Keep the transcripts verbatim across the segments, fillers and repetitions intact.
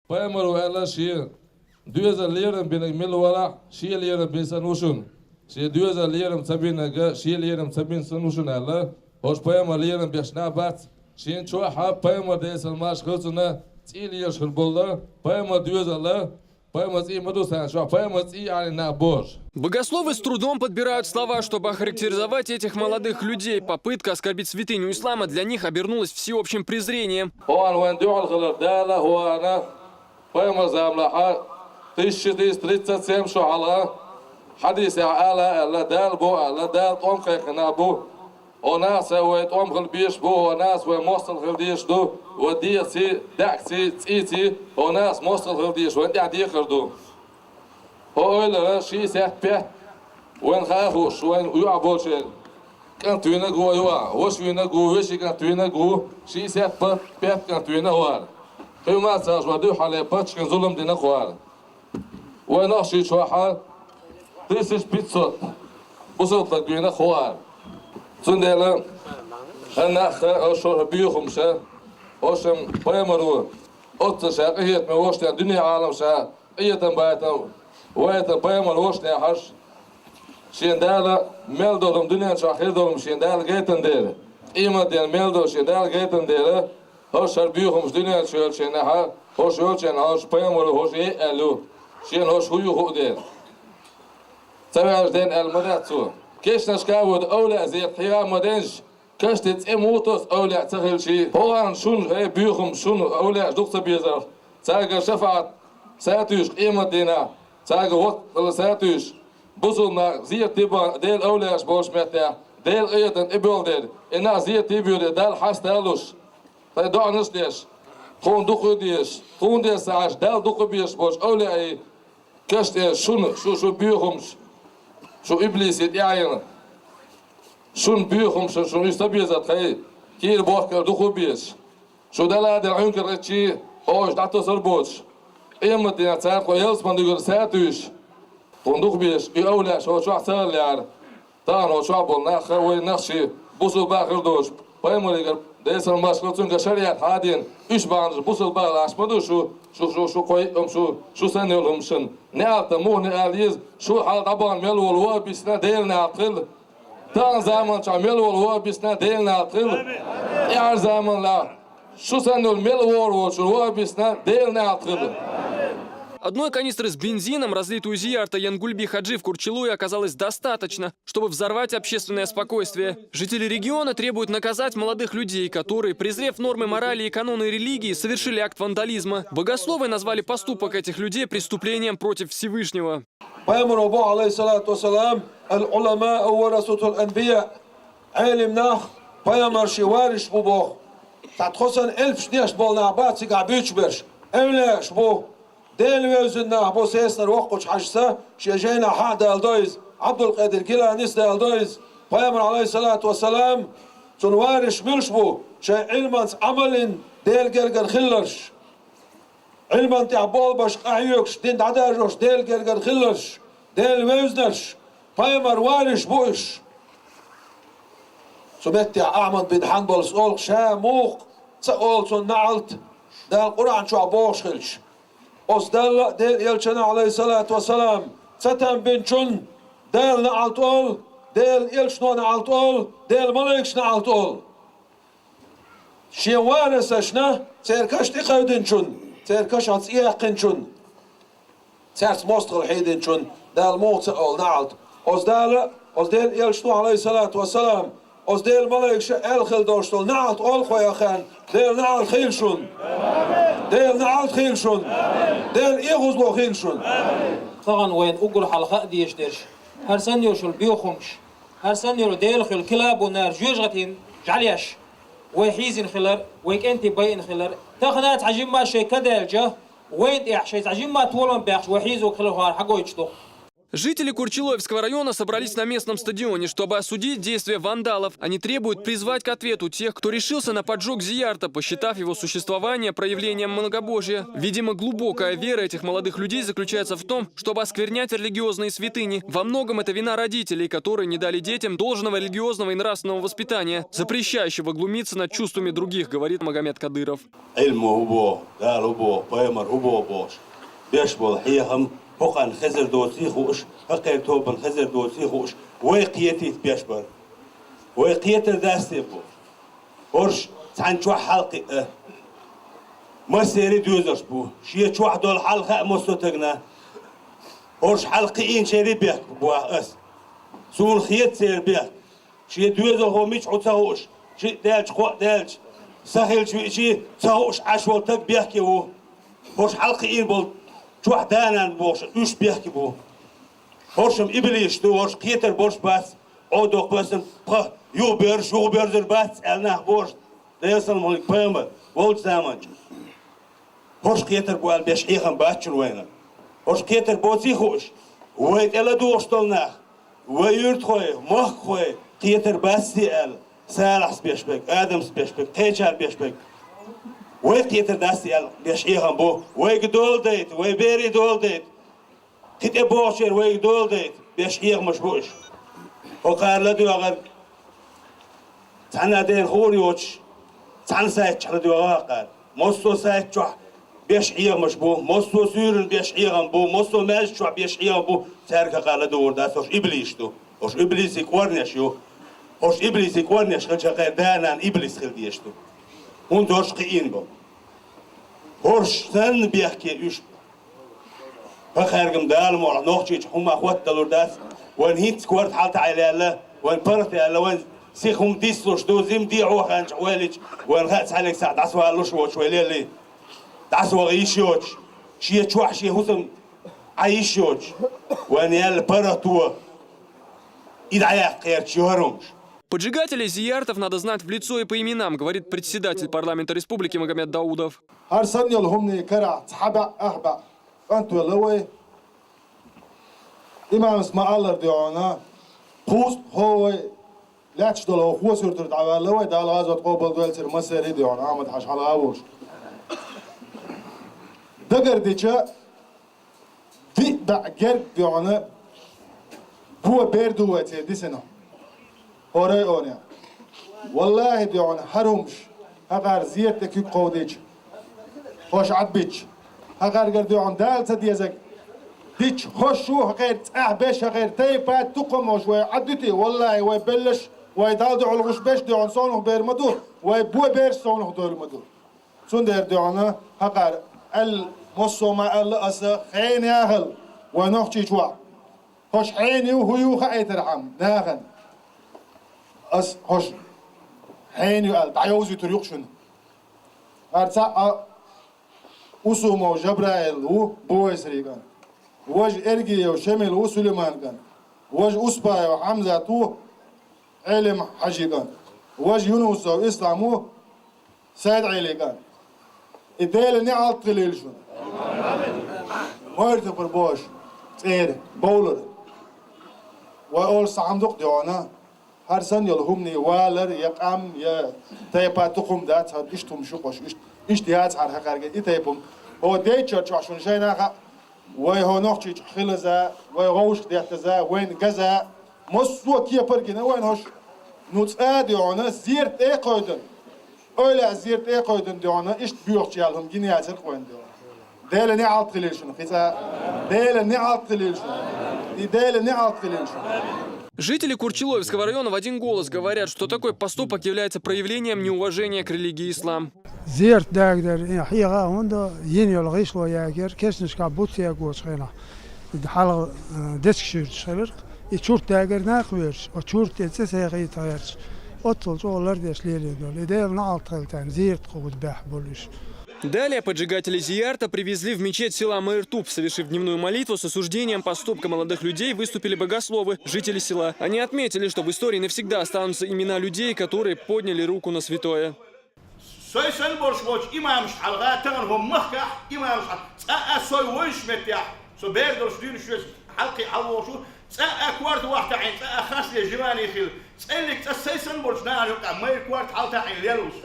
Пайхамаро аьлла, шен доьзал лерам бинарг мила валахь, шен лерам бина санна ву шуна. Шен доьзал лерам ца бинарг шен лерам ца бина санна ву шуна аьлла, хӀорш пайхамар лерам беш нах бац. Шен чохь пайхамар, Делера салам-маршо хуьлда цунна, цӀий лелаш хир болу, пайхамар доьзал, пайхамар цӀий ма ду царна чохь, пайхамар цӀий Ӏалин нах бохуш. Богословы с трудом подбирают слова, чтобы охарактеризовать этих молодых людей. Попытка оскорбить святыню ислама для них обернулась всеобщим презрением. ХӀокхуьнан вайн дуьхьал хилар Дала, хӀокхуьнан пайхамар заманахьа, тысяча триста тридцать семь шо хьалха, хьадисехь ала аьлла, Дала боху аьлла, Дала тӀом кхайкхина бу. Хьо нахаца вай тӀом хила безаш бу, хьо нахаца вай мостагӀа хила дезаш ду, вай дегӀаций, даьӀахкций, цӀийций, хьо нахаца мостагӀа хила дезаш, вайн тӀехь декхар ду. ХӀо ойлара ши сет пет, вайн хаа хууш, вайн юкъахь болчеран кӀант вийнарг ву, юкъахь ваша вийнарг ву, вешин кӀант вийнарг ву, ши сет пет кӀант вийна вара. Кхин ма ца вай дуьххьарлера паччахьна зулам дина кхара. Вайн нохчий чохь тысяча пятьсот бусалба стаг вийна кхара. Цундела хӀан нах, хӀорш шуьга боьхамаш, хӀорш пайхамаро оццул ша къинхетаме волуш, дуьне Ӏалам ша къинхетам байтам, вайтам пайхамар волуш нахьаш, шен Дала мел долу хӀума, дуьнен чохь хир долу хӀума шен Дала гайтина дела, къематдийнахь мел долу шен Дала гайтина дела, хӀорш хӀара боьхамаш дуьнен чу йолчу нахьа, хӀорш йолчу нахьа, хӀорш пайхамаро хӀорш яй аьлла ю, шена хӀорш хӀун ю хууш дела. Ца ваьлча дена аьлла ма дац цо. Кешнашка а вуьду, овлаъ зерат хьийга а ма денаш, кешнашка цӀе муха тосу овлаъ ца хилча. ХӀокхуьнан шуна, хӀей боьхамаш, шуна овлаъаш дукха ца безарх, цаьргара шафаӀат сатуьйсуш къематдийнахь, цаьргара воккха хила сатуьйсуш, бусалба нах зерат бан Делан овлаъаш болчу меттехь, Делан къинхетам тӀебоьлху дела, и нах зерат боьду Далла хьасталуш, тхайн доӀанаш а деш, тхуна дукха а дезаш, тхуна деза ца Ӏаш, Далла дукха а безаш болчу овлаъийн кешнашка шуна, шу, шу боьхамаш, шу иблисе тӀаьхьена, шуна боьхамаш, шуна уьш ца безарх, хӀей, кийра бохкар дукха а безаш. Шу Дала а дина Ӏуьнкар гӀиттича, хӀорш дӀатосур боцуш, къематдийнахь цара тхо ялсамане дуьгур сатуьйсуш, тхуна дукха безаш и овлаъаш хӀокху чохь ца хиллехьара, тахана хӀокху чохь болу нах, вайн нах шен бусалба а хир доцуш, пайхамарегара, Делан салам-маршо хуьлда цунна, шариӀат хьадийна, уьш бахьанаш бусалба а лаьтташ ма ду шу, шу, шу, шу кхойкхам, шу, шу санна йолу хӀуманаш. НеӀалт муха неӀалт еза, шу хьалха дӀабахана мел волу вахӀабистана Делан неӀалт хила. Тахана заманчохь мел волу вахӀабистана Делан неӀалт хила. ТӀаьхьара заманахь шу санна йолу мел вогӀур волчу вахӀабистана Делан неӀалт хила. Одной канистры с бензином, разлитой у Зиярта Янгульби Хаджи в Курчилуе, оказалось достаточно, чтобы взорвать общественное спокойствие. Жители региона требуют наказать молодых людей, которые, презрев нормы морали и каноны религии, совершили акт вандализма. Богословы назвали поступок этих людей преступлением против Всевышнего. Пайхамаро боху, Ӏалайхиссалату вассалам: «Ал-Ӏуламау варасатул анбия». Ӏелим нах пайхамарийн варисаш бу боху. Цхьа тхо санна элпаш деш болу нах бац цигахь буьйцуш берш. Эвлаяаш бу, Дела вевзина нах бу, сесанара воккхачу хьаьжас шен жайнахь хьа а даладо иза, Ӏабдулкъадир Гиланис а даладо иза. Пайхамар, Ӏалайхиссалату вассалам, цуьнан варисаш муьлш бу? Шайн Ӏилманца Ӏамал йина, Делан гергара хилларш. Ӏилман тӀехь болх беш, къахьоьгуш, дин дӀадаржош, Делан гергара хилларш, Дела вевзинарш, пайхамарийн варисаш бу уьш. Цу меттехь Ахьмад бин Хьанбалс олу: «Ша муха ца олу цунна неӀалт, Дала Къуръан чохь бохуш хилча? Оцу Далла а, Делан элчанна а, Ӏалайхиссалату вассалам, цатам бинчунна Дала неӀалт олу, Делан элчано неӀалт олу, Делан малайкаша неӀалт олу». Шен варисашна, церан каш тӀекхевдинчунна, церан кашах цӀе яьккхинчунна, цаьрца мостагӀалла хьединчунна Дала муха ца олу неӀалт? Оцу Дала а, оцу Делан элчано а, Ӏалайхиссалату вассалам, оцу Делан малайкаша а аьлла хила долуш долу неӀалт олу кху яххана. Делан неӀалт хуьлда шуна! Делан неӀалт хуьлда шуна! Делан оьгӀазло хуьлда шуна! Тахана вайна уггар хьалха а дезаш дерш, хӀара санна йолуш йолу боьхамаш, хӀара санна йолу Делан хуьлу килабуннар жоьжахатин жӀаьлеш, вай хьийзина хилар, вай кӀентий байина хилар, тахана а цхьа жимма шайн ка даьлча, вайна тӀехь шайн цхьа жимма толам баьхча, вай хьийзо хилархьара хьагойтуш ду-кх. Жители Курчилоевского района собрались на местном стадионе, чтобы осудить действия вандалов. Они требуют призвать к ответу тех, кто решился на поджог Зиярта, посчитав его существование проявлением многобожия. Видимо, глубокая вера этих молодых людей заключается в том, чтобы осквернять религиозные святыни. Во многом это вина родителей, которые не дали детям должного религиозного и нравственного воспитания, запрещающего глумиться над чувствами других, говорит Магомед Кадыров. Ӏилма хӀу боху, Дала хӀу боху, пайхамар хӀу боху бохуш, беш болу хьехам хӀокхарна хезар доций хууш, хӀокхеран тобанна хезар доций хууш, вай кхетийта беш бара. Вай кхетар дац те бохуш. ХӀорш цхьана чохь хьалакхиъна. Массеран доьзалш бу. Шен чохь долу хьал хаьа массо а стагана. ХӀорш хьалакхиийначеран бехк бу боху ас. Суна хета церан бехк. Шен доьзалхо мича ву ца хууш, шиъ даьлча, кхоъ даьлча, са хилча виъчий ца хууш Ӏаш волу стаг бехке ву. ХӀорш хьалакхиийна болу чохь да-нана бохуш, уьш бехке бу. ХӀорш-м иблисаш ду, хӀорш кхетар болуш бац, Ӏодоккху аса, пха, юхаберзаш, юхаберзар бац аьлла нах бохуш, Делан салам хилла пайхамар волчу заманчохь. ХӀорш кхетар бу аьлла беш хьехам бац шуна вайна. ХӀорш кхетар боций хууш, вай тӀе ладугӀуш долу нах, вай юьртахой, махкахой кхетар бац те аьлла, Салахьс беш берг, Адамс беш берг, кхечара беш берг. Вай кхетар дац те аьлла беш хьехам бу, вайга дола дайта, вай берийн дола дайта. Кхин тӀе бохучеран вайга дола дайта беш хьехамаш бу уьш. ХӀокхара ладоьгӀар цхьана а ден хуур йоцуш, цхьана сайтчохь ладоьгӀа хӀокхара. Массо а сайт чохь беш хьехамаш бу, массо а суьйранна беш хьехам бу, массо а маьждиг чохь беш хьехам бу, цаьрга хӀокхара ладугӀур дац, хӀорш иблисаш ду. ХӀорш иблисийн кӀорнеш ю. ХӀорш иблисийн кӀорнеш хилча, хӀокхеран да-нана иблис хила дезаш ду. ХӀунда хӀорш кхиийна бу. ХӀорш санна бехке уьш. ХӀокхаьрга-м Дала мукъалахь нохчийчу хӀума хотталур дац. Вайн хӀинцца корта хьалатаӀийла яьлла, вайн паргӀат яьлла, вайн сиха хӀума дицлуш ду, зима дехьо ханчахь ойла йича, вайн хаа цхьаьллиг сахь дӀасавалалуш воцуш вай леллий. ДӀасаваха йиш йоцуш, шен чохь шен хӀусам Ӏа йиш йоцуш, вайн яьлла паргӀато и дӀаяккха гӀерташ ю хӀара хӀумаш. Поджигателей зияртов надо знать в лицо и по именам, говорит председатель парламента республики Магомед Даудов. ХӀара санна йолу хӀуманийн карахь цхьа бӀе ах бӀе кӀант велла вай. Имамас ма-аллара дуьхьал, кхузткъа хӀо вай лаьтташ долу хӀокху Хосуьртара дӀаваьлла вай, Дала гӀазот къобалдойла церан массеран а дуьхьал, Ахьмад-Хьаьжа хьалха а волуш. Дагардича, диъ бӀе герга дуьхьал бо бер ду вай церан дисина. ХӀорай оне. Валлахьи, дуьхьал хӀара хӀумаш, хӀокхара зерат тӀе куьг кховдийча, хӀорш Ӏадбитча, хӀокхаьргара дуьхьал Дала ца дезарг дича, хӀорш шу хӀокхеран цӀахь беш, хӀокхеран тайпа, тукхам а хӀорш вай Ӏаддуьтий, валлахьи, вай белларш, вай Далла дуьхьал гӀуш беш дуьхьал совнах бер ма ду, вай бо бераш совнах дойла ма ду. Цундела дуьхьал хӀокхара аьлла, массо а ма аьлла аса, хьенехала, вай нохчийчохь. ХӀорш хьенех ю, хӀун ю хаийтархьама нахана. Ас хӀорш хьенех ю аьлла, дӀайовзуьйтур ю-кх шуна. ХӀара цхьаъ а Усумов Жабраил ву, Буайсарий кӀант. Важа Эргиев Шамил ву, Сулайман кӀант. Важа Успаев Хьамзат ву, Ӏелим-Хьаьжин кӀант. Важа Юнусов Ислам ву, Сайд-Ӏелин кӀант. И Делан неӀалт хилийла шуна. Майра тапар бохуш, цӀера, бовлар. Вай олуш цхьа хӀума ду-кх дуьхьал, хӀара санна йолу хӀуманийн валар, я къам, я тайпа, тукхам дац хӀара, иштта хӀумаш ю-кх хӀорш, иштта, иштта яц хӀара хӀокхаьрга и тайпа хӀума. ХӀо деччар чохь шуна шайна а хаьа, вай хӀо нохчийчохь хилаза, вай вовшах деттаза, вайна газа, массо а кепара гина вайна хӀорш. Ну цкъа а дуьхьал зерат тӀе а кхойдан, ойла а зерат тӀе а кхойдан дуьхьал, иштта боьхачу ял хӀума гина яцара-кх вайна дуьхьал. Делан неӀалт хилийла шуна, кхин цкъа а. Делан неӀалт хилийла шуна. И Делан неӀалт хилийла шуна. Жители Курчилоевского района в один голос говорят, что такой поступок является проявлением неуважения к религии ислам. Зерат дагадар хьеха а хӀунда йина йолу гӀишло ягар, кешнашкахь буц ягочу хенахь, хьалха дечиг шуьйрташ хиларх, и чурт дагар нах а верш, оцу чурт тӀе цӀе сехийта гӀерташ, оццул чӀогӀа лардеш лелийна долу. И Делан неӀалт хилла царна, зерат кховда баьхьа болу уьш. Далее поджигатели зиярта привезли в мечеть села Майртуб. Совершив дневную молитву, с осуждением поступка молодых людей выступили богословы, жители села. Они отметили, что в истории навсегда останутся имена людей, которые подняли руку на святое. Сой санна болуш волчу имамашна хьалха тахана хӀокху махкахь имамашна хьалха цкъа а сой вевзачу меттехь, со бер долуш дуьйна шуьца, Хьалкхе хьалволуш ву, цкъа а корта вахийтахьийна, цкъа а харцле желание хилла, цкъа а цкъа сайсан болчу нахана юкъахь майра корта хьалатахьийна леллалц.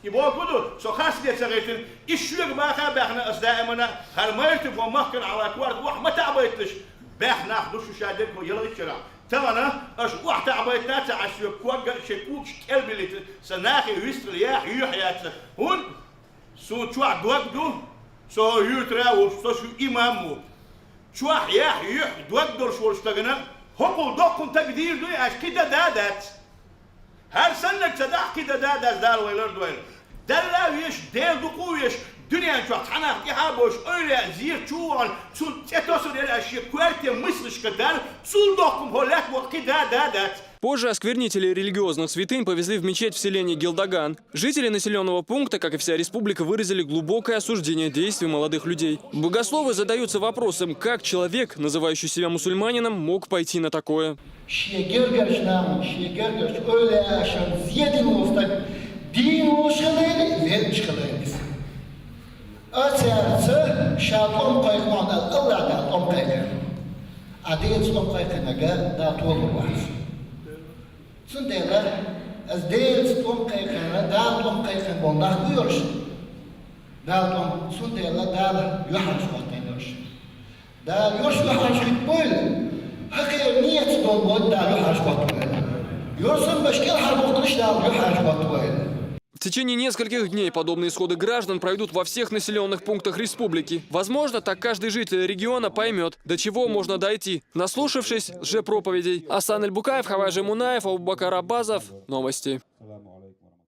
И бохург ду, со харцле ца гӀиртина, и шуьга баха а баьхна ас даимана, хӀара майра тӀе хӀокху махкана хьала корта охьа ма таӀабайталаш, баьхна нах ду шу ша дерг хӀокху ялхитта шарахь. Тахана аша охьа таӀабайтина ца Ӏаш, соьга когга а шайн когаш кӀелбиллийтина, сан нахе вистхила яхь, юьхь яц. ХӀунда? Суна чохь дог ду, со хӀокху юьртара а волуш, со шун имам а ву. Чохь яхь, юьхь, дог долуш волчу стагана хӀокхул доккхун таг дийр дуй аьлча, кхин дан да а дац. ХӀара саннаг ца дахь, кхин дан да а дац, Дала вай лардойла. Далла а везаш, Дела дукха а везаш, дуьнен чохь цхьа нах тӀаьхьа а бовлуш, эвлаяъ зен чу а вахана, цунна цӀе тосур яра аьлла шен коьртан мислашка Далла, цул доккхун хӀокху лаьтта боху кхин дан да а дац. Позже осквернители религиозных святынь повезли в мечеть в селение Гелдаган. Жители населённого пункта, как и вся республика, выразили глубокое осуждение действий молодых людей. Богословы задаются вопросом, как человек, называющий себя мусульманином, мог пойти на такое. Шен гергарчу нахана, шен гергарчу эвлаяашна зен дина волу стаг дийна волуш хилла, веллачу хилла иза. А цаьрца ша тӀом кхайкхина, Аллахь Дала тӀом кхайкхина. А Делаца тӀом кхайкхинарг Дала толур вац. Цундела аса Делаца тӀом кхайкхина, Дала тӀом кхайкхина болу нах ду йош. Дала тӀом, цундела Дала юьхьанаш хӀоттийна йош. Дала йош юьхьанаш хӀиттабойла, хӀокхеран нийятца долу боху Дала юьхьанаш хӀоттабойла. Йосан баш кӀелхьарбохкалаш Дала юьхьанаш хӀоттабойла. В течение нескольких дней подобные сходы граждан пройдут во всех населённых пунктах республики. Возможно, так каждый житель региона поймёт, до чего можно дойти, наслушавшись лжепроповедей. Асан Эльбукаев, Хавай Жемунаев, Абубакар Аббазов. Новости.